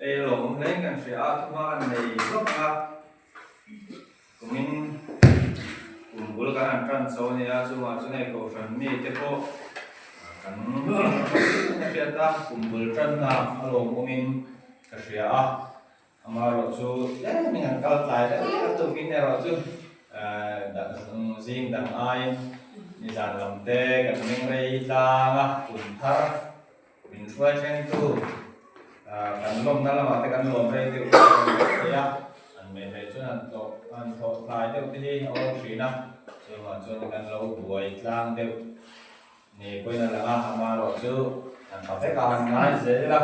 Hei a lawmawm hle in kan hria a, thuma kan nei hlawk ang a, kumin kum bul kan han tan chho a nia, chungah chuan hei kohhran mite pawh kan hriat a, kum bul tanna a lawmawmin ka hria a. Amaherawh chu tlemin an kal tlai deuh deuh a, tukin erawh chu zing dang aiin nizan lam te kan meng rei tlang a, kum thar min hruai thlengtu kan lawmna lamah te kan lawm rei deuh pawh a ni thei a, an meh hlei chuan an tlawh an thawh tlai deuh te hi a awm thin a, chuvangah chuan kan lo buai tlang deuh ni pawhin a lang a, amaherawh chu an tha vek a, an ngai zel a.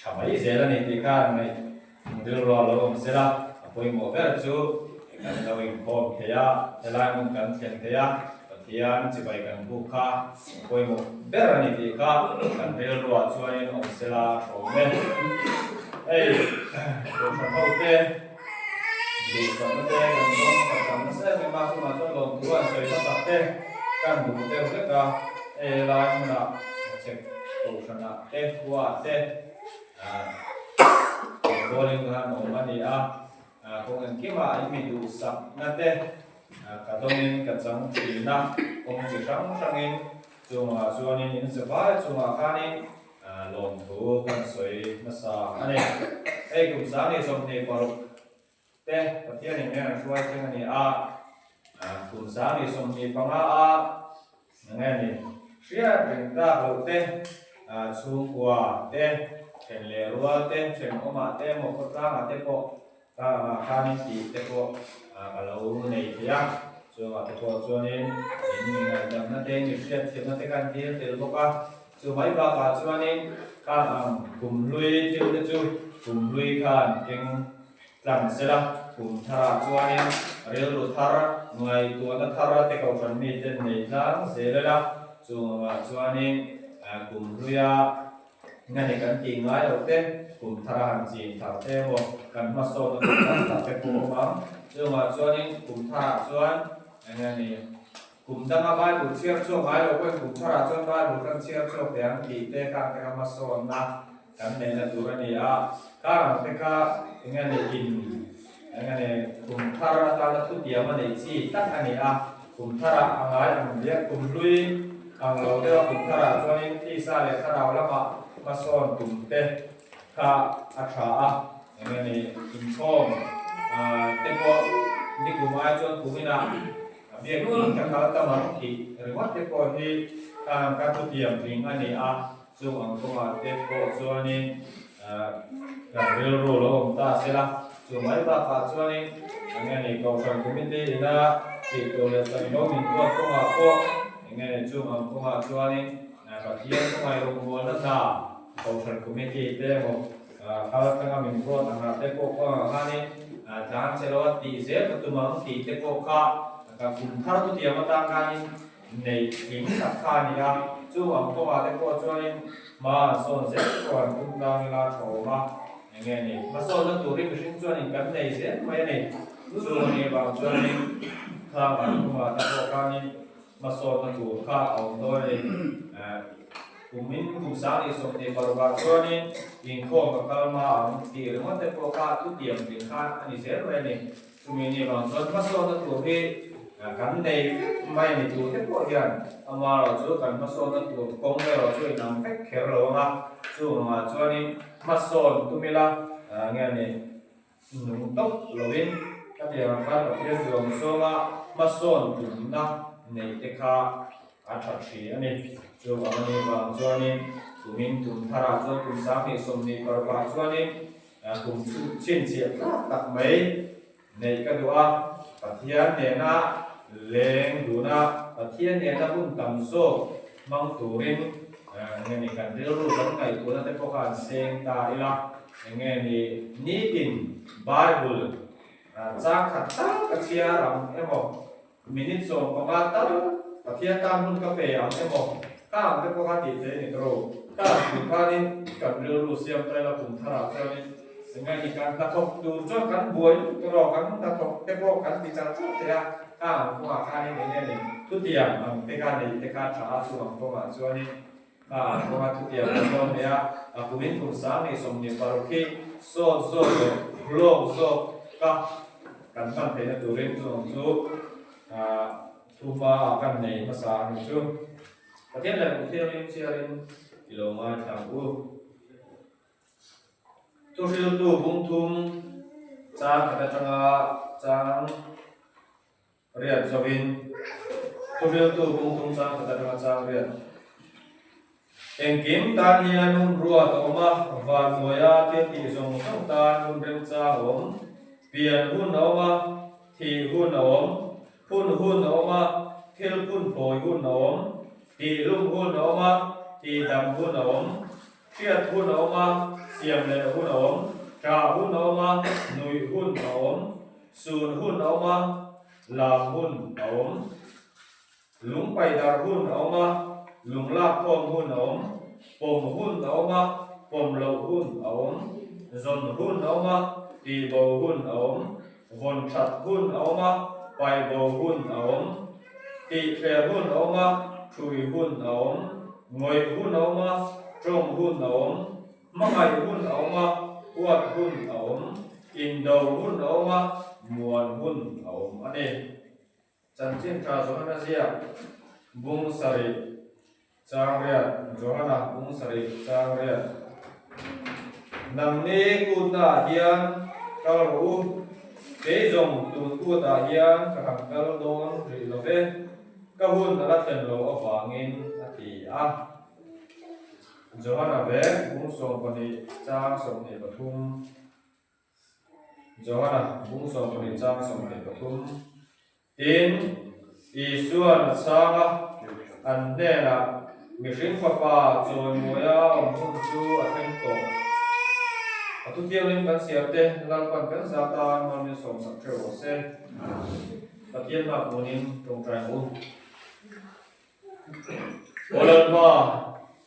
Tha mai zel a ni tih kha an ngaih rilru a lo awm sel a, a pawimawh ber chu kan lo inkhawm thei a, helai hmun kan thleng thei a, Pathian chibai kan buk kha a pawimawh ber a ni tih kha kan rilruah chuanin awm sel a hrawm e. Hei Kohhran hote duhsakna te kan zawng khat tam nasa em em a, chungah chuan lawmthu an sawi hmasak te kan duh deuh hlek a, hei helai hmunah hachhek Kohhranah te khua te bowling khan awm a ni a, kawng engkimah in mi duhsakna te ka dawngin ka chang thin a, kawng chi hrang hrangin chungah chuanin in zavai chungah khanin lawmthu kan sawi hmasa a ni. Hei kum 2026 te Pathianin min rawn hruai thleng a ni a, kum 2025 a Enge ni? Hriat reng tlak loh te, chhungkua te, then leh rual te, thenawmah te emaw khawtlangah te pawh khanin tih te pawh ka lo nei thei a. Chungah te pawh chuanin in mi ngaihdamna te, mi hriatthiamna te kan thil tel bawk a. Chu mai bakah chuanin khang ang kumhlui thil te chu kumhlui khan keng Tlang sela, kum tharah chuanin rilru thar, ngaihtuahna thar te kohhran miten nei tlang zel ila, chung angah chuanin kum hluia ngani kan tih ngai loh te, kum thara han chin thar te emaw kan hmasawnna tur tam tak te pawh awm ang. Chungah chuanin kum tharah chuan engani kum danga Bible chhiar chhuak ngai loh pawhin kum tharah chuan Bible kan chhiar chhuak thei ang tih te khan te kha hmasawnna Kan neihna tur a ni a, kar ang te kha eng a nih in eng a nih kum thar atana thutiam a neih chi tak a ni a, kum tharah a ngai ang diak kum hlui ang lo deuh a kum tharah chuanin tisa leh thlarau lamah hmasawn tum te kha a tha a, eng a nih inkhawm te pawh nikum ai chuan kum inah a biak in ka kal tam ang tih ringawt te pawh hi kar ang kha thutiam tling a ni a. Chung ang kawngah te pawh chuanin kan rilru lo awm ta se la, chu mai bakah chuanin eng nge ni Kohhran Committee ina tih tur leh chanvo min buat kawngah pawh eng nge ni chung ang kawngah chuanin Pathian kawngah i rawngbawlna hna Kohhran Committee te emaw kal atanga min buat angah te pawh kawngah khanin tlan che lo a tih zel ka tum ang tih te pawh kha ka kum thar thutiam atang khanin Neih tling tak kha a ni a, chu ang kawngah te pawh chuanin hma an sawn zel pawh an tum tlang ila tha awm a, eng nge ni? Hmasawnna turin mihring chuanin kan nei zel mai a ni. Chu a nih vang chuanin khang an kawngah te pawh khanin hmasawnna tur kha a awm dawn a ni. Kumin kum 2026 ah chuanin inkhawm ka kal hma ang tih ringawt te pawh kha thutiam tling kha a ni zel mai a ni. Chumi ni vang chuan hmasawnna tur hi kan nei vek mai a ni tur te pawh hian amaherawh chu kan hmasawnna tur kawng erawh chu inang vek kher lo ang a, chungah chuanin hmasawn tum ila nge ni nung tawp lovin ka ti ang khan Pathian duang zawnga hmasawn tumna neih te kha a tha thi a ni. Chuvang a nih vang chuanin kumin tum tharah chuan kum 2026 ah chuanin Kum chhinchhiah tlak tak mai neih ka duh a, Pathian nena leng duna Pathian nena hun tam zawk hmang turin enge ni kan rilru kan ngaihtuahna te pawh kha an seng ta ila, enge ni nitin Bible chang khat tal ka chhiar ang emaw Minute 15 tal Pathian tan hun ka pe ang emaw? Ka ang te pawh kha tih theih a ni tawh. Ka ang tih khanin kan rilru siam ta ila kum tharah chuanin enge ni kan hnathawk tur chuan kan buai lutuk tawh lo, kan hnathawk te pawh kan ti char char thei a, ka ang kawngah khanin enge ni thutiang ang te kha neih te kha tha a chu ang kawngah chuanin. Kha an kawnga thutiam kan dawn mai a, a kumin kum 2026 hi sawt zawk leh hlawk zawk ka kan hman theihna turin chu ang chu thu hma ah kan nei hmasa a ni chu. Pathian leh Pathianglim chhiarin i lo ngaithla ang u. Thuhriltu bungthum chang khat atanga chang Riat zawin thuhriltu bungthum chang khat atanga chang riat. Engkim tan hian hun ruat a awm a, vanhnuaia thil tih zawng zawng tan hun remchang a awm. Pian hun a awm a, thih hun a awm, phun hun a awm a, thil phun phawi hun a awm, tih lum hun a awm a, tih dam hun a awm, hriat hun a awm a, siam leh hun a awm, ṭah hun a awm a, nuih hun a awm, Sun hun a awm a, lam hun a awm. Lung paidar hun a awm a, lung lak khawm hun a awm. Pawm hun a awm a, pawm loh hun a awm. Zawn hun a awm a, tihbo hun a awm. Vawn that hun a awm a, paihbo hun a awm. Tihthler hun a awm a, thui hun a awm. Ngawih hun a awm a, tawng hun a awm. Hmangaih hun a awm a, huat hun a awm, indo hun a awm a, muan hun a awm a ni. Chanchin tha Johana ziak bung sarih chang riat Johana bung sarih chang riat Nangni kutnaah hian kal rawh u, kei zawng tun kutah hian ka han kal dawn rih lo ve, ka hun a la thlen loh avangin a ti a. Johana vek bung 12 chang 23 Johana bung 12 chang 23 Tin, Isua'n a chhang a, an hnenah, Mihring Fapa chawimawi a awm hun chu a thleng tawh. A thuthianghlim kan siar te Lalpan kan zah tan mal min sawmsak theuh rawh se. Pathian hma kunin tawngtai ang u. Aw Lalpa,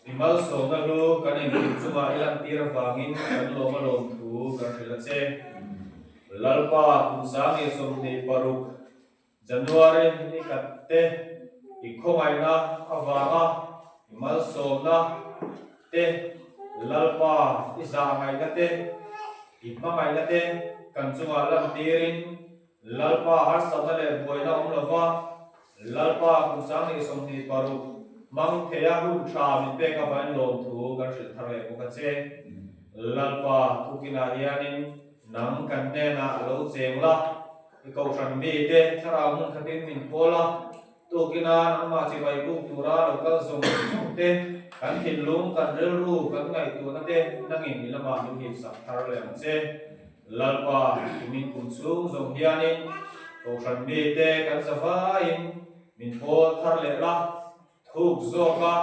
i malsawmna hlu kan engkim chungah i lantir avangin kan lawm a lawm thu kan hrilh a che. Lalpa, kum 2026 January ni khat te i khawngaihna avanga i malsawmna te, Lalpa i zahngaihna te, i hmangaihna te kan chungah lantirin Lalpa harsatna leh buaina awm lova, Lalpa kum 2026 hmang theia hun tha min pek avangin lawmthu kan hrilh thar leh bawk a che. Lalpa tukinah hianin nang kan hnenah lo cheng la, i kohhran mite thlarau hmun khatin min pawl a, tukina nangmah chibai buk tura lo kal zawng zawng te, kan thinlung, kan rilru, kan ngaihtuahna te nangin i lamah min hipsak thar leh ang che. Lalpa, kumin kum chhung zawng hianin Kohhran mite kan zavaiin min pawl thar leh la, thuk zawka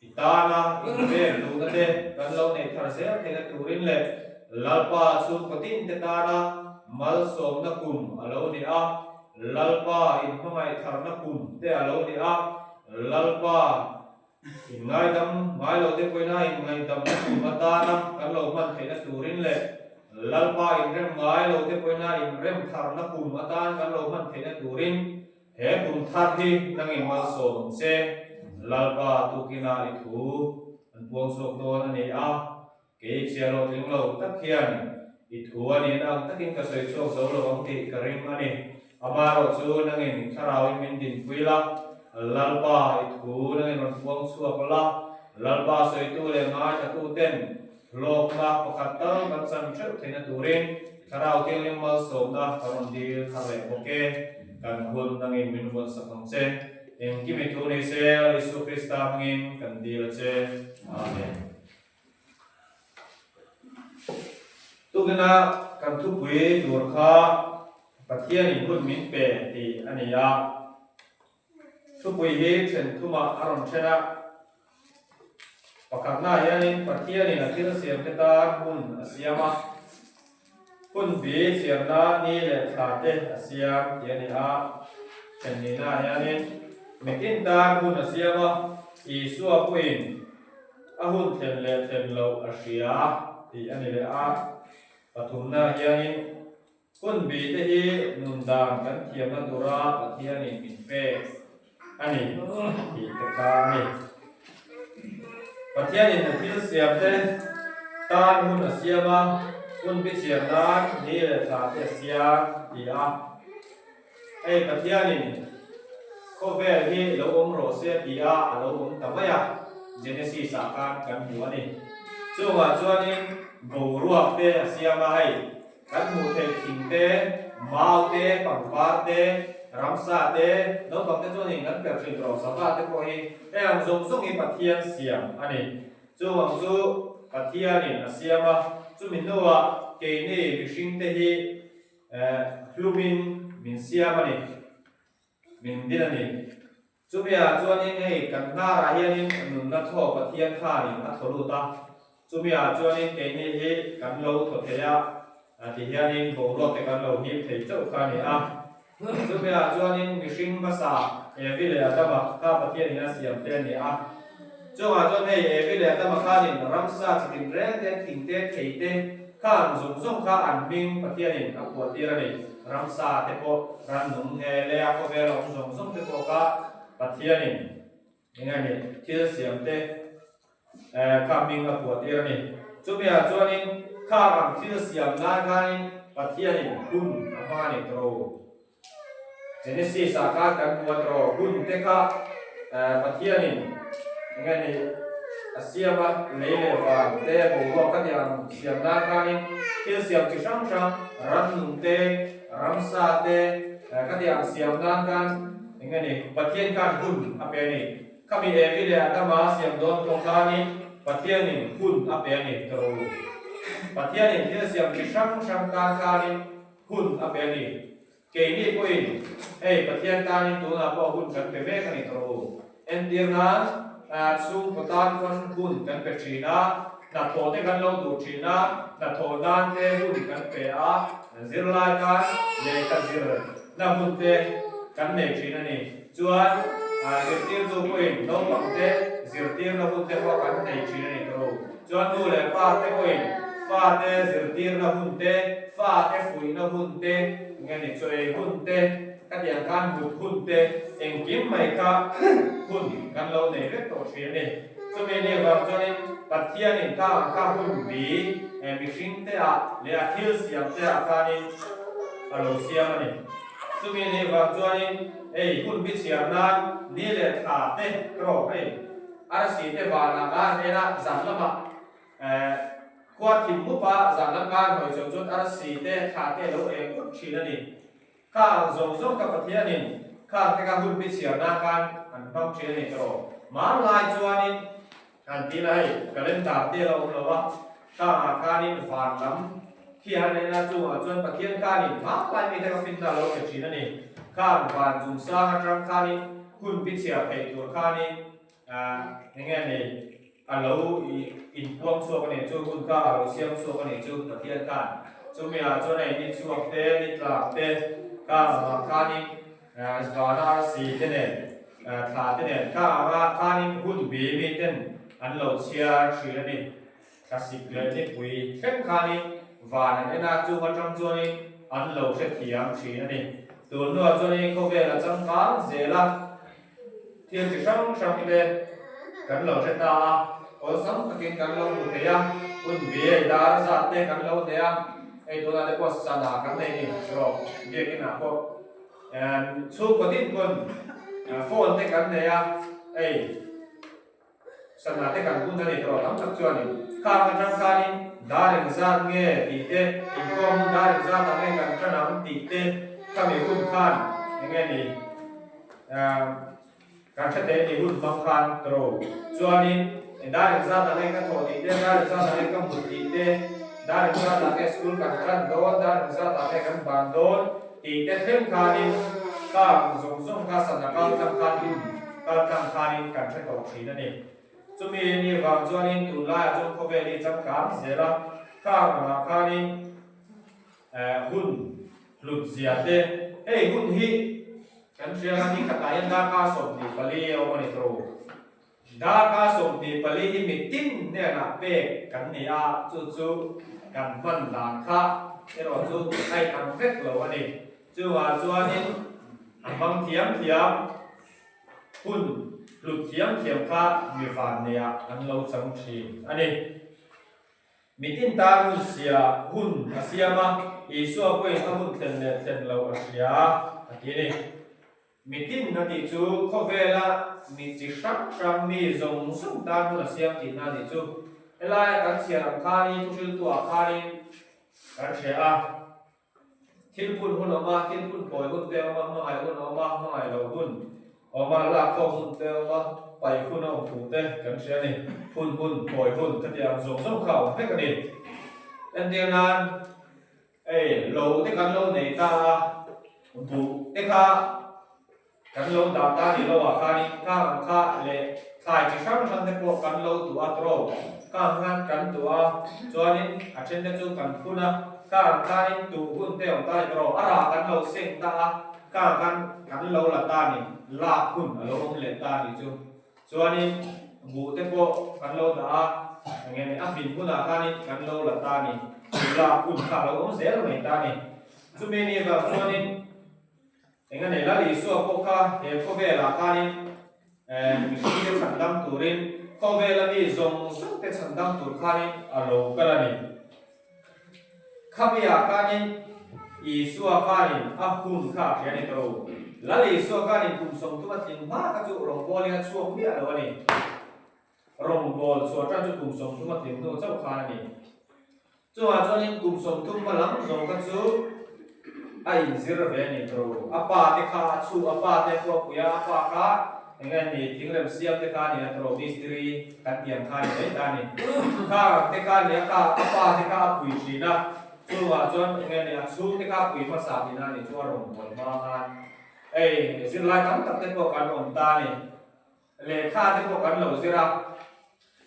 i tana inrem duhna te kan lo neih thar zel theihna turin leh Lalpa chhungkaw tin te tana malsawmna kum a lo ni a, Lalpa inhmangaih tharna kum te a lo ni a, Lalpa Inngaidam ngai lo te pawhin a inngaidamna kum atana kan lo hman theihna turin leh Lalpa inrem ngai lo te pawhin a inrem tharna kum atan kan lo hman theihna turin he kum thar hi nangin malsawm ang che. Lalpa tukina i thu an puang chhuak dawn a ni a, kei chhiar lo tling lo tak hian i thu a nihna ang takin ka sawi chhuak zo lo ang tih ka ring a ni. Amaherawh chu nangin thlarauin min dinpui la, Lalpa i thu nangin rawn puang chhuak la, Lalpa sawitu leh ngaithlatu ten hlawkna pakhat tal kan chan theuh theihna turin Thlarau Thianghlim malsawmna ka rawn dil thar leh bawk e. Kan hun nangin min vawnsak ang che. Engkim i thu ni se, Isua Krista hmingin kan dil a che. Amen. Tukina kan thupui tur kha Pathianin hun min pe tih a ni a. Thupui hi then thumah a rawn then a. Pakhatnaah hianin Pathianin a thil siamte tan hun a siam a. Hun bi chhiarna ni leh thla te a siam tih a ni a. Then nihnaah hianin mitin tan hun a siam a, Isua pawhin A hun thlen leh thlen loh a hria tih a ni leh a. Pathumnaah hianin hun bi te hi nun dan kan thiamna tura Pathianin min pek a ni tih te kha a ni. Pathianin a thil siamte tan hun a siam a, hun bichhiar nan ni leh thla te a siam ti a. Hei Pathianin khawvel hi lo awm rawh se ti a a lo awm ta mai a, Genesis ah khan kan hmu a ni. Chungah chuanin boruak te a siam a, hei Kan hmuh theih thing te, mau te, pangpar te, ramsa te, naupang te chuanin kan per thin rawh sava te pawh hi hei ang zawng zawng hi Pathian siam a ni. Chung ang chu Pathianin a siam a, chumi hnuah keini mihring te hi hlumin min siam a ni. Min din a ni. Chumi-ah chuanin hei kan hnarah hianin nunna thaw Pathian khanin a thaw lut a, chumi-ah chuanin keini hi kan lo thaw thei a, ti hianin boruak te kan lo hip thei chauh kha a ni a. Chumi-ah chuanin mihring hmasa Evi leh Adama kha Pathianin a siam te a ni a. Chungah chuan hei Evi leh Adama khanin ramsa chi tinreng te, thing te, thei te kha ang zawng zawng kha an hming Pathianin a phuah tir a ni. Ramsa te pawh rannung nge leia khawvel a awm zawng zawng te pawh kha Pathianin eng nge ni thil siam te kha hming a phuah tir a ni. Chumiah chuanin kha ang thil siam lai khanin Pathianin hun a hmang a ni tawh. Genesis ah khan kan hmu a tawh hun te kha Pathianin eng nge ni a siam a, lei leh van te boruak ka tih ang siam nan khanin thil siam chi hrang hrang rannung te, ramsa te ka tih ang siam nan khan eng nge ni Pathian khan hun a pe a ni. Khami Evi leh Adama siam dawn pawh khanin Pathianin hun a pe a ni tawh. Pathianin thil siam chi hrang hrang tan khanin Hun a pe a ni. Keini pawhin hei Pathian tanin tunah pawh hun kan pe mek a ni tawh u. Entir nan chhungkaw tan pawn hun kan pe thin a, hnathawh te kan lo duh thin a, hnathawh nan te hun kan pe a, zirlai tan lehkha zir na hun te kan nei thin a ni. Chuan zirtirtu pawhin naupang te zirtirna hun te pawh kan nei thin a ni tawh u. Chuan nu leh pa te pawhin fate zirtirna hun te, fate fuihna hun te, nge ni chaw ei hun te, khatiang khan mut hun te, engkim mai kha hun kan lo nei vek tawh thin a ni. Chumi ni avang chuanin Pathianin kha ang kha hun bi mihring te ah leh a thil siam te ah khanin a lo siam a ni. Chumi ni avang chuanin hei hun bi chhiar nan ni leh thla te erawh hei Arsi te vanah ka han en a, zan lamah khua thim mup a, zan lam ka han hawi chho chuan arsi te thla te a lo eng ut thin a ni. Kha ang zawng zawng ka Pathianin khang te ka hun bichhiar nan khan an hmang thin a ni tawh. Hmanlai chuanin han ti la hei calendar te a lo awm lo a, khangah khanin van lam khi han en a, chungah chuan Pathian khanin hmanlai mite ka finna a lo pe thin a ni. Khang van chungsang atang khanin hun bichhiar theih tur khanin Eng nge ni a lo inpuang chhuak a nih chu, hun kha a lo siam chhuak a nih chu Pathian khan. Chumi ah chuan hei ni chhuak te, ni tlak te kha angah khanin vana arsi te nen, thla te nen kha angah khanin hun bi mi ten an lo chhiar thin a ni. Thlasik leh nipui thleng khanin van an en a, chung atang chuanin an lo hrethiam thin a ni. Tun hnuah chuanin khawvel a changkang zel a. Thil chi hrang hrang te kan lo hre ta a, awlsam takin kan lo hmu thei a, hun biai dar zat te kan lo nei a, hei tunah te pawh sana kan nei ni rawh biakin ah pawh chhungkaw din pawn phone te kan nei a, hei sana te kan hun a ni tawh tam tak chuanin khang atang khanin dar engzat nge tih te, inkhawm hun dar engzat ah nge kan tan ang tih te khami hun khan enge ni. Kan hre thei a ni hun hmang khan tro chuanin dar engzat ah nge ka thawh tih te, dar engzat ah nge ka mut tih te, dar engzat ah nge school kan tan dawn, dar engzat ah nge kan ban dawn tih te thleng khanin khang zawng zawng kha sana kal tlang khan hun kal tlang khanin kan hre tawh thin a ni. Chumi ni vang chuanin tunlaiah chuan khawvel hi changkang zel a, khang angah khanin Hun hlut zia te, hei hun hi kan hria a, ni khatah hian darkar 24 a awm a ni tawh. Darkar 24 hi mitin hnenah pek kan ni a, chu chu kan hman dan kha erawh chu a inang vek lo a ni. Chuvah chuanin a hmang thiam thiam hun hlut. Hlut thiam thiam kha mi vanneiah an lo chang thin a ni. Mitin tan hun sia hun a siam a, Isua pawhin a hun thlen leh thlen loh a hria a ti a ni. Mitin a tih chu khawvela mi chi hrang hrang mi zawng zawng tan hun a siam tihna a nih chu. Helaia kan chhiar ang khanin thuhriltuah khanin kan hria a. Thil phun hun a awm a, thil phun phawi hun te a awm a, hmangaih hun a awm a, hmangaih loh hun a awm a, lakkhawm hun te a awm a, paih hun a awm thu te kan hria a ni. Phun hun, phawi hun khatiang ang zawng zawng kha a awm vek a ni. Entir nan, hei lo te kan lo nei ta a, buh te kha Kan lo dah ta ni lo ah khanin kang ang kha leh thlai chi hrang hrang te pawh kan lo tuah a tawrh kang khan kan tuah a, chuanin a then te chu kan phun a, kang ang khanin tuh hun te awm ta ni tawrh a rah kan lo seng ta a, kang khan kan lo la ta ni lak hun a lo awm leh ta ni chu, chuanin buh te pawh kan lo dah a, eng nge ni a hmin hunah khanin kan lo la ta ni, lak hun kha a lo awm zel mai ta ni, chumi ni vang chuanin. Eng a nei Lal Isua pawh kha he khawvelah khanin mihringte chhandam turin khawvela mi zawng zawngte chhandam tur khanin a lo kal a ni. Khamiah khanin Isua khanin a hun kha a hria a ni tawh lo. Lal Isua khanin kum 30 a tling hma kha chu rawngbawlin a chhuak miah lo a ni. Rawngbawl chhuah tan chu kum 30 a tling hnu chauh khan a ni. Chungah chuanin kum 30 hma lam zawng kha chu a inzir ve a ni tawh. A pa te kha a chhu, a pa te pawh a pui a, a pa kha eng nge ni thingrem siam te kha a ni a tawh, mistiri kan tih ang kha a ni mai ta a ni. Khang ang te kha a ni a, kha a pa te kha a pui thin a, chungah chuan eng nge ni a chhung te kha a pui hmasa tihna a ni chu a rawngbawl hma khan hei zirlai tam tak te pawh kan awm ta a ni. Lehkha te pawh kan lo zir a,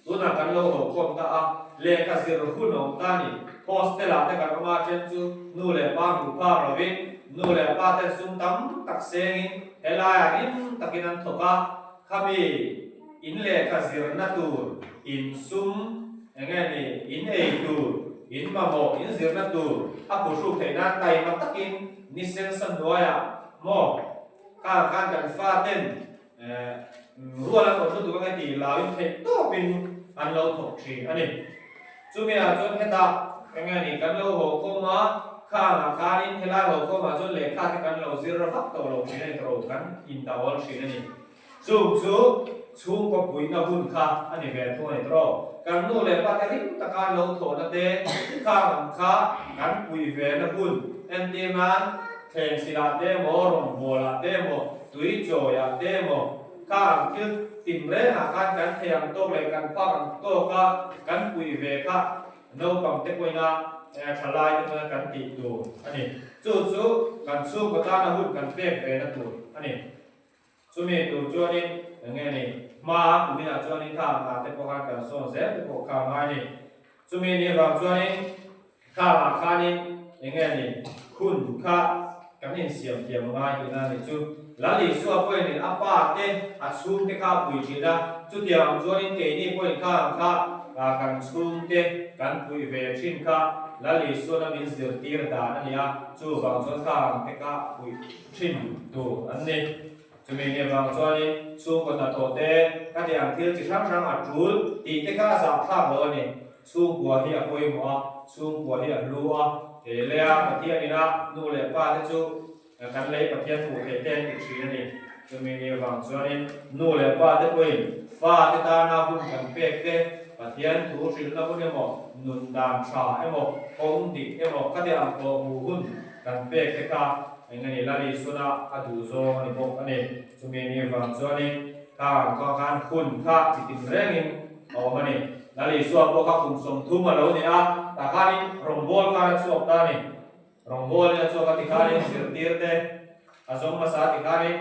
tunah kan lo haw khawm ta a, lehkha zir hun a awm ta a ni. Hostel ah te kan awm a, then chu nu leh pa hmuh phak lovin nu leh pa ten sum tam tak sengin helaiah rim takin an thawk a, khami in lehkha zirna tur, in sum eng nge ni, in ei tur, in mamawh, in zirna tur a phuhruk theih nan taima takin ni sensa hnuaiah maw khang khan kan faten Rual an awm lutuk ange tih lauin theih tawpin an lo thawk thin a ni. Chumi ah chuan hetah eng nge ni kan lo haw khawm a, khangah khanin helai haw khawmah chuan lehkha te kan lo zir vak tawh lo thin a ni tawh kan indawl thin a ni. Chung chu chhungkaw puihna hun kha a ni ve thung a ni tawh. Kan nu leh pa te ring taka an lo thawhna te khang ang kha kan puih ve na hun entir nan Thleng silah te emaw, rawngbawlah te emaw, tui chawiah te emaw, kha ang thil tinrengah khan kan thei ang tawk leh kan phak ang tawka kan puih ve kha naupang te pawhin a thalai te pawhin a kan tih tur a ni. Chu chu kan chhungkaw tana hun kan pek ve na tur a ni. Chumi tur chuanin eng nge ni, hma kuminah chuanin kha ang ah te pawh khan kan sawn zel te pawh kha a ngai a ni. Chumi ni avang chuanin khangah khanin eng nge ni, hun kha kan insiam thiam a ngai tihna a ni chu. Lal Isua pawhin a pa te, a chhungte kha a pui thin a, chutiang ang chuanin keini pawhin khang kha kan chhungte kan puih ve thin kha Lal Isuana min zirtir dan a ni a, chuvang chuan khang te kha puih thin tur an ni. Chumi nge vang chuanin chhungkaw hnathawh te, ka ti ang thil chi hrang hrang a tul tih te kha a zahthlak lo a ni. Chhungkua hi a pawimawh a, chhungkua hi a hlu a, he lea Pathian ina nu leh pa te chu kan lei Pathian hmuh theih te an ti thin a ni. Chumi nge vang chuanin nu leh pa te pawhin fa te tana hun kan pek te, Pathian thu hrilhna hun emaw, nun dan tha emaw, kawng dik emaw ka ti ang tawh hmuh hun kan pek te kha Eng a ni Lal Isuna a duh zawng a ni bawk a ni. Chumi ni vang chuanin khang kha khan hun kha chi tin rengin a awm a ni. Lal Isua pawh kha kum 30 a lo ni a, tah khanin rawngbâwl khan a chhuak ta a ni. Rawngbâwlin a chhuak a ti khanin zirtir te a zawng hmasa a ti khanin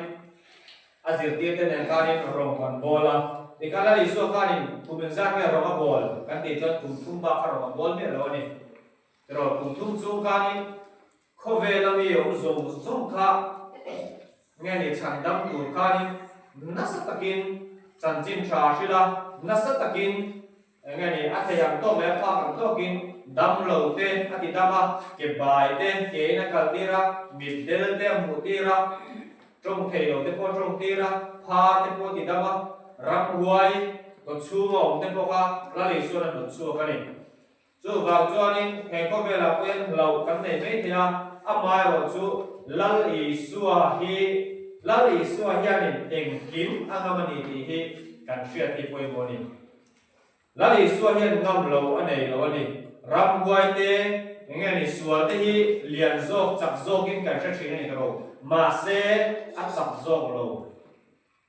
a zirtir te nen khanin rawng kan bâwl a. Tikhan Lal Isua khanin kum engzat nge rawng a bâwl kan tih chuan kum thum bak kha rawng a bâwl miah lo a ni. Erawh kum thum chung khanin Khawvela mi awm zawng zawng kha nge ni chhan dam tur khanin nasa takin chanchin tha a hrilh a, nasa takin nge ni a thei ang tawk leh a phak ang tawkin dam lo te a ti dam a, ke bai te ke in a kal tir a, mit del te a hmuh tir a, tawng thei lo te pawh a tawng tir a, phar te pawh a ti dam a. Ramhuai kawchhunga awm te pawh kha Lal Isuan a hnawt chhuak a ni. Chuvang chuanin he khawvelah pawh hian hlauh kan nei mai thei a, amaherawh chu Lal Isua hi Lal Isua hianin engkim a ngam a ni tih hi kan hriat hi pawimawh a ni. Lal Isua hian ngam lo a nei lo a ni. Ramhuai te, enge ni sual te hi lian zawk, chak zawkin kan hre thin a ni ta lo. Mahse, a chak zawk lo.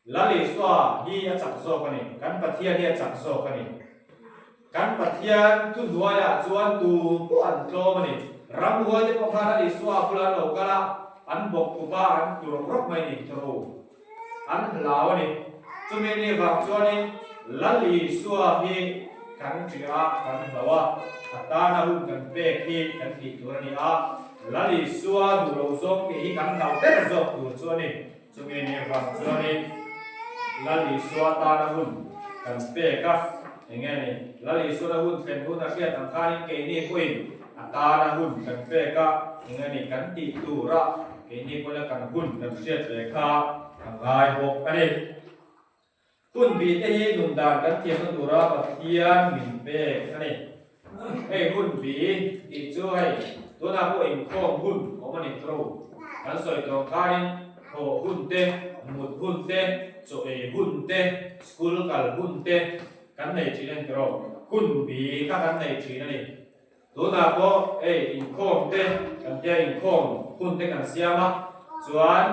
Lal Isua hi a chak zawk a ni. Kan Pathian hi a chak zawk a ni. Kan Pathian thuhnuaiah chuan tu pawh an tlawm a ni. Ramhuai te pawh kha Lal Isua bulah an lo kal a, an bawk khup a, an tlu rawk rawk mai a ni. Tawrh. An hlau a ni. Chumi ni vang chuanin Lal Isua hi kan ṭih a, kan hlau a, a tana hun kan pek hi kan tih tur a ni a, Lal Isua duh lo zawk tih hi kan hlau ber zawk tur chu a ni. Chumi ni vang chuanin Lal Isua tana hun kan pek a, eng nge ni? Lal Isuana hun thlen hun a hriat ang khanin keini pawhin a tana hun kan pek a, eng nge ni kan tih tura Keini pawna kan hun kan hriat ve kha a ngai bawk a ni. Hun bih te hi nun dan kan thiamna tura Pathian min pek a ni. Hei hun bih tih chu hei tunah pawh inkhawm hun awm a ni tro. Kan sawi tawh khanin thawh hun te, mut hun te, chaw ei hun te, school kal hun te kan nei thin a ni tro. Hun bih kha kan nei thin a ni. Tunah pawh hei inkhawm te kan tia inkhawm hun te kan siam a, chuan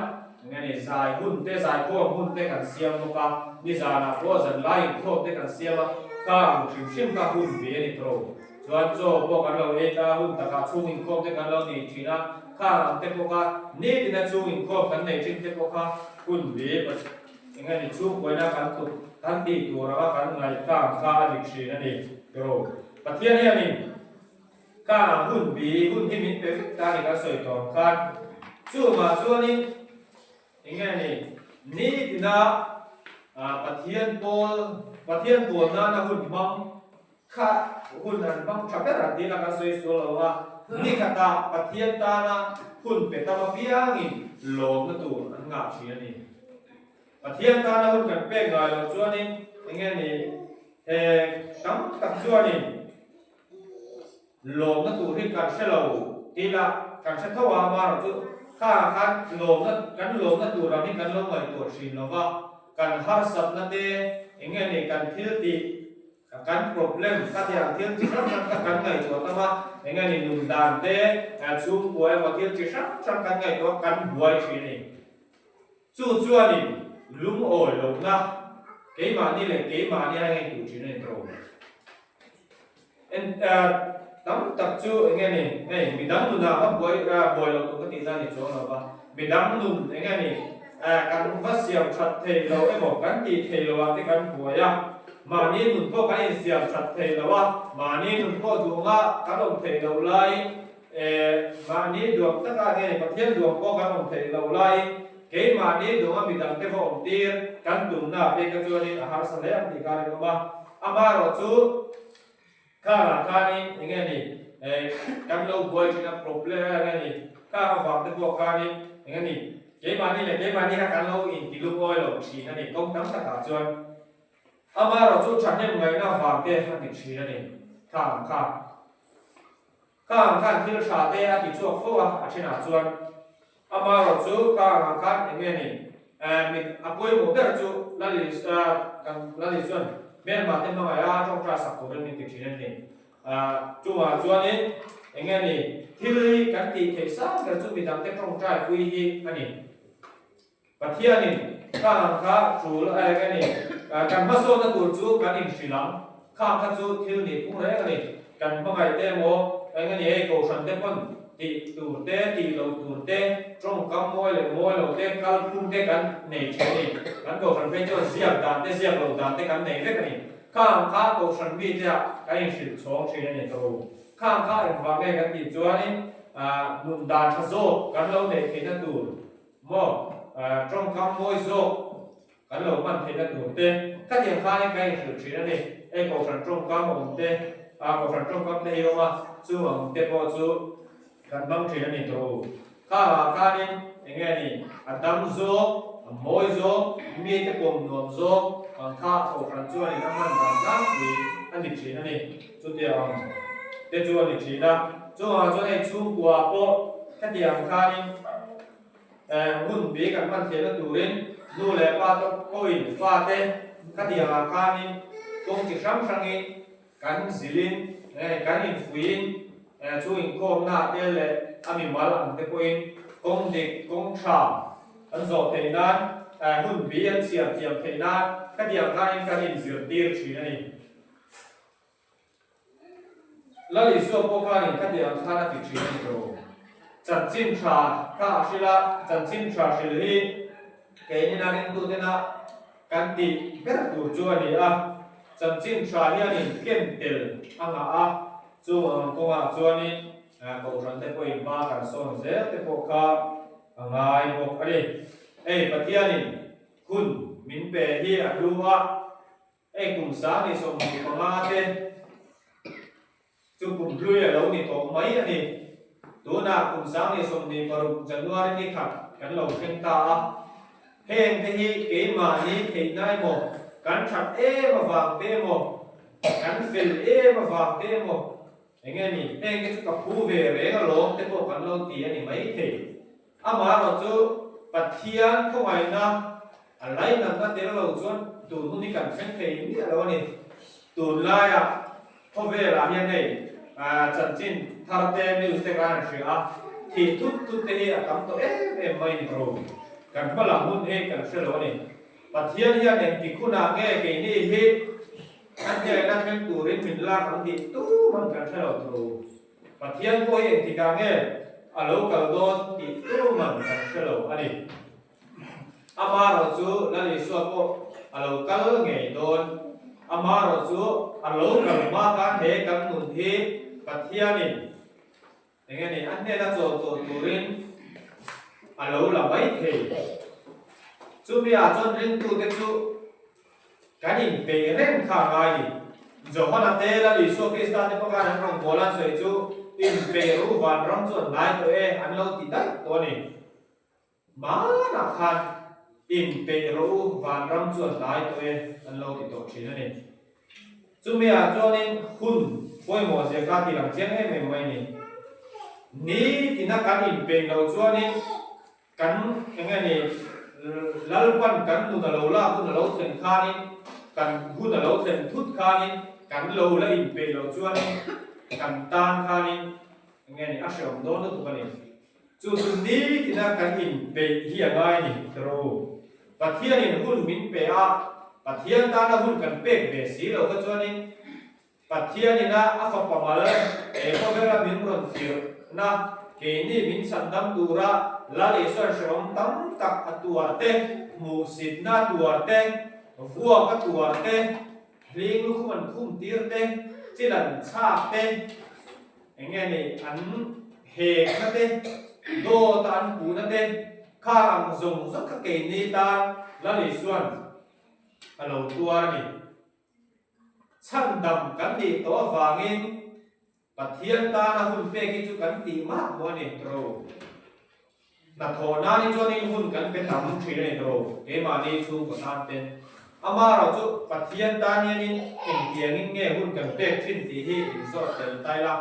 enge ni zai hun te zaikhawm hun te kan siam bawk a, nizanah pawh zanlai inkhawm te kan siam a, khang hrim hrim kha hun ve a ni tawh. Chuan chaw pawh kan lo ei ta, hun takah chhung inkhawm te kan lo nei thin a, khang ang te pawh kha nitina chhung inkhawm kan nei thin te pawh kha hun ve enge ni chhungkuaina kan tuk kan tih tur anga kan ngaihkang kha a ni thin a ni tawh. Pathian hianin ka hun bi hun hi min pe vek ta ni kan sawi tawh ang khan chuvah chuanin enge ni nitina Pathian pawl Pathian pawl nana hun hmang kha hun an hmang tha ber an tih la kan sawi sual lo a, nikhatah Pathian tana hun pe tam apiangin lawmna tur an ngah thin a ni. Pathian tana hun kan pek ngai loh chuanin enge ni he tam tak chuanin lawmna tur hi kan hre lo tih lah kan hre tho a, amaherawh chu khangah khan lawmna kan lawmna tur lam hi kan lo ngaihtuah thin lo va, kan harsatna te enge ni kan thil tih Kan problem ka ti ang thil chi hrang hrang kha kan ngaihtuah tam a, eng nge ni nun dan te, chhungkua emaw thil chi hrang hrang kan ngaihtuah kan buai thin a ni. Chu chuanin lungawi lohna keimahni leh keimahni a ngaihtuah thin a ni tawh. En tam tak chu eng nge ni hei midang nunah va buai buai loh tur ka tihna a ni chuang lo va, midang nun eng nge ni kan va siam that thei lo emaw kan tih thei lo ah te kan buai a, mahni nun pawh kan insiam that thei lo a, mahni nun pawh duhna kan awm theih loh laiin mahni duang taka nge ni Pathian duang pawh kan awm theih loh laiin keimahni duanga midang te va awm tir kan tumna phei kha chuanin a harsa hle ang tih kha a rinawm a, amaherawh chu Kharah khanin eng nge ni kan lo buai thin a problem eng nge ni kar avang te pawh khanin eng nge ni keimahni leh keimahni kha kan lo inti lungawi lo thin a ni kawng tam takah chuan amaherawh chu thahnem ngaihna avang te a ni thin a ni kha ang kha kha ang khan thil tha te a ti chhuak fo a a thenah chuan amaherawh chu kha ang khan eng nge ni mit a pawimawh ber chu Lali kan Lali chuan hmelma te hmangaih a tawngtai sak turin min ti thin a ni. Chungah chuanin eng nge ni thil hi kan tih theih sang ber chu midangte tawngtai pui hi a ni. Pathianin khang ang kha tul a eng a ni. Kan hmasawnna tur chu kan inhrilh ang. Khang kha chu thil nih phung reng a ni. Kan hmangaih te emaw eng a ni hei kohhran te pawn tih tur te, tih lo tur te, tawngkam mawi leh mawi lo te, kal phung te kan nei thin a ni. Kan kohhran phei chuan ziak dan te, ziak lo dan te kan nei vek a ni. Khang kha kohhran mite ah kan inhrilh chhawng thin a ni tawh u. Khang kha engvang nge kan tih chuanin nun dan tha zawk kan lo neih theihna tur maw tawngkam mawi zawk kan lo hman theihna tur te khatiang khanin kan inhrilh thin a ni. Hei kohhran tawngkam awm te, kohhran tawngkam te hi awm a, chu ang te pawh chu kan hmang thin a ni tawh u. Khangah khanin eng nge ni, a dam zawk, a mawi zawk, mite pawm nuam zawk. Ang kha kohhran chuanin a hman dan tlangpui a ni thin a ni. Chutiang te chu a ni thin a. Chungah chuan hei chhungkua pawh hetiang khanin hun bi kan hman theihna turin nu leh pa te pawhin fate khatiangah khanin kawng chi hrang hrangin kan zilhin kan infuihin chung inkhawmna te leh a mimal ang te pawhin kawng dik, kawng tha an zawh theih nan hun bi an chhiar thiam theih nan khatiang khanin kan inzirtir thin a ni. Lal Isua pawh khanin khatiang khan a ti thin a ni lo. Chanchin tha kha a hrilh a, chanchin tha hrilh hi keinin a ringtutena kan tih ber tur chu a ni a. Chanchin tha hianin ken tel a ngah a, chung ang kawngah chuanin kohhran te pawhin hma kan sawn zel te pawh kha a ngai bawk a ni. Hei Pathianin hun min pe hi a hlu a. Hei kum 1025 te chu kum hlui a lo ni tawh mai a ni. Tunah kum 1026 January ni khat kan lo thleng ta a. Heng te hi keimahni theihna emaw, kan that em avang te emaw, kan fel em avang te emaw, eng nge ni, heng te chu ka phu ve reng alawm te pawh kan lo ti a ni maithei. Amaherawhchu Pathian khawngaihna a lainatna tel lo chuan tun hun hi kan thleng thei miah lo a ni. Tunlaiah khawvelah hian hei chanchin thar te, news te khan an hria a, thih thut thut te hi a tam tawh em em mai ni tawh. Kan hma lam hun hi kan hre lo a ni. Pathian hian engtik hunah nge keini hi a hnena thleng turin min lak ang tih tuman kan hre lo tawh. Pathian pawh hi engtikah nge a lo kal dawn tih tuman kan hre lo a ni. Amaherawh chu Lal Isua pawh a lo kal ngei dawn. Amaherawh chu a lo kal hma khan he kan nun hi Pathianin eng nge ni a hnena chawl tawh turin a lo la mai thei. Chumi ah chuan ringtute chu Kan inpeih reng kha a ngai ni. Johana te Lal Isua Krista te pawh khan an rawngbâwl an sawi chu inpeih ru vanram chu an ngai tawh e an lo ti daih tawh a ni. Hmanah khan inpeih rawh u vanram chu an ngai tawh e an lo ti tawh thin a ni. Chumi ah chuanin hun pawimawh zia kha ti lang chiang em em mai a ni. Nitina kan inpeih loh chuanin Kan eng nge ni, Lalpan kan nun a lo lak hun a lo thlen khanin, kan hun a lo thlen thut khanin, kan lo la inpeih loh chuanin kan tan khanin eng nge ni a hreawm dawn lutuk a ni. Chu chu nitina kan inpeih hi a ngai a ni tiraw u. Pathianin hun min pe a, Pathian tana hun kan pek ve si lo kha chuanin Pathianina a fapa mal he khawvela min rawn tirhna, keini min chhandam tura Lal Isuan hrehawm tam tak a tuar te, hmuhsitna a tuar te, vuak a tuar te, hling lukhum an khum tir te, chil an chhak te, eng nge ni an hekna te, dawt a an puhna te, kha ang zawng zawng kha keini tan Lal Isuan a lo tuar a ni. Chhandam kan nih tawh avangin Pathian tana hun pek hi chu kan tih mah maw a ni tro. Hnathawh nan hi chuanin hun kan pe tam thin a ni tro, keimahni chhungkaw tan ten. Amaherawh chu Pathian tan hianin engtiangin nge hun kan pek thin tih hi inzawt tel ta ila.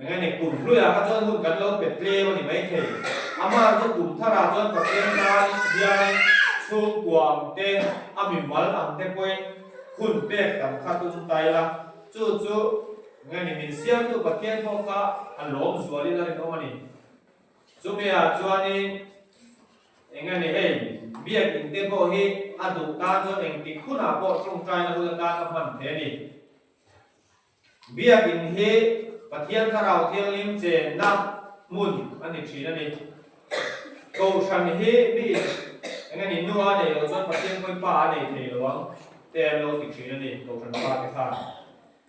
Eng nge ni, kum hluiah kha chuan hun kan lo pe tlem a ni maithei. Amah chu kum tharah chuan Pathian tan hianin chhungkua ang te, a mimal ang te pawhin hun pek tam kha tum ta ila. Chu chu eng nge ni, min siamtu Pathian pawh kha a lawm zualin a rinawm a ni. Chumi-ah chuanin eng nge ni hei, biakinn te pawh hi a duh tan chuan engtik hunah pawh tawngtaina hun atan a hman thei a ni. Biakinn hi Pathian Thlarau Thianghlim chenna hmun a ni thin a ni. Kohhran hi mi eng nge ni nu a nei loh chuan Pathian pawhin pa a nei thei lo ang te an lo ti thin a ni Kohhran pa te khan.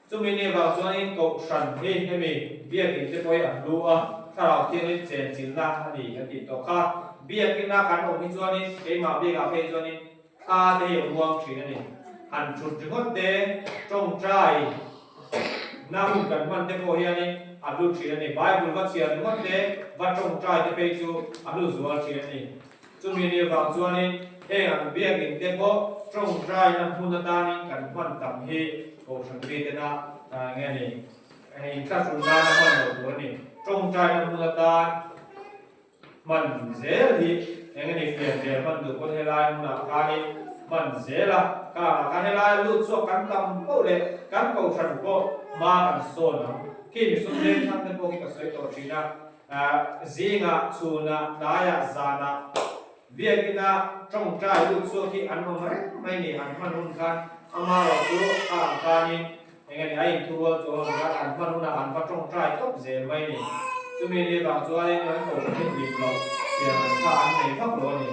Chumi ni avang chuanin Kohhran hi hemi Biakinn te pawh hi a hlu a, Thlarau Thianghlim chenchilhna a ni kan tih tawh kha. Biakinn-a kan awm hi chuanin keimah bikah phei chuanin Thla te hi a muang thin a ni. Han thut ringawt te, tawngtai na hun kan hman te pawh hianin a hlu thin a ni. Bible va chhiar ringawt te, va tawngtai te phei chu a hlu zual thin a ni. Chumi ni avang chuanin. Heng ang biakinn te pawh tawngtaina hmun atanin kan hman tam hi Kohhran mitena nge ni hei inthlahrun nana hman loh tur a ni. Tawngtaina hmun atan hman zel hi eng nge ni fianrial hman duh pawn helai hmunah khanin hman zel a, kangah khan helai lut chhuak kan tam poh leh kan Kohhran pawh hma kan sawn ang. Khi misum vengthlang te pawh khi ka sawi tawh thin a. Zingah, chhunah, tlaiah, zanah biakina tawngtai lut chhuak hi an awm reng mai ni. An hman hun khan amaherawh chu a ang khanin eng nge ni a inthurual chuang ang khan an hman hunah an va tawngtai tawp zel mai ni. Chumi ni avang chuanin an kohhran hi hlim loh pian ang kha an nei vak lo a ni.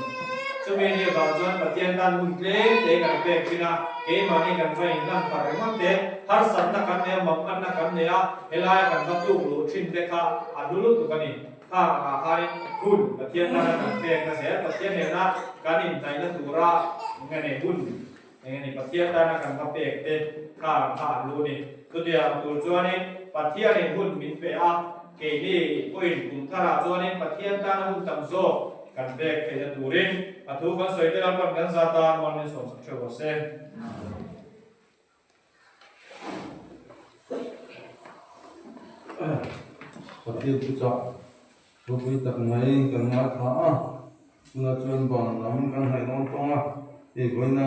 Chumi ni avang chuan Pathian tan hun tlem te kan pek thin a, keimahni kan va inhlan pah ringawt te, harsatna kan nei a, manganna kan nei a, Helaia kan va tluk luh thin te kha a hlu lutuk a ni. Kha angah khanin hun Pathian tana kan pekna zel, Pathian nena kan inhnaihna tura nge nei hun eng nge ni Pathian tana kan va pek te kha ang kha a hlu a ni. Chutiang tur chuanin Pathianin hun min pe a, keini pawhin kum tharah chuanin Pathian tana hun tam zawk kan pek theihna turin a thu kan sawi te lalpan kan zat a, mual min sawmsak theuh rawh se. Pathian thuchah ropui tak mai kan ngaithla a, tunah chuan ban lam kan hnaih dawn tawng a, hei vawiina.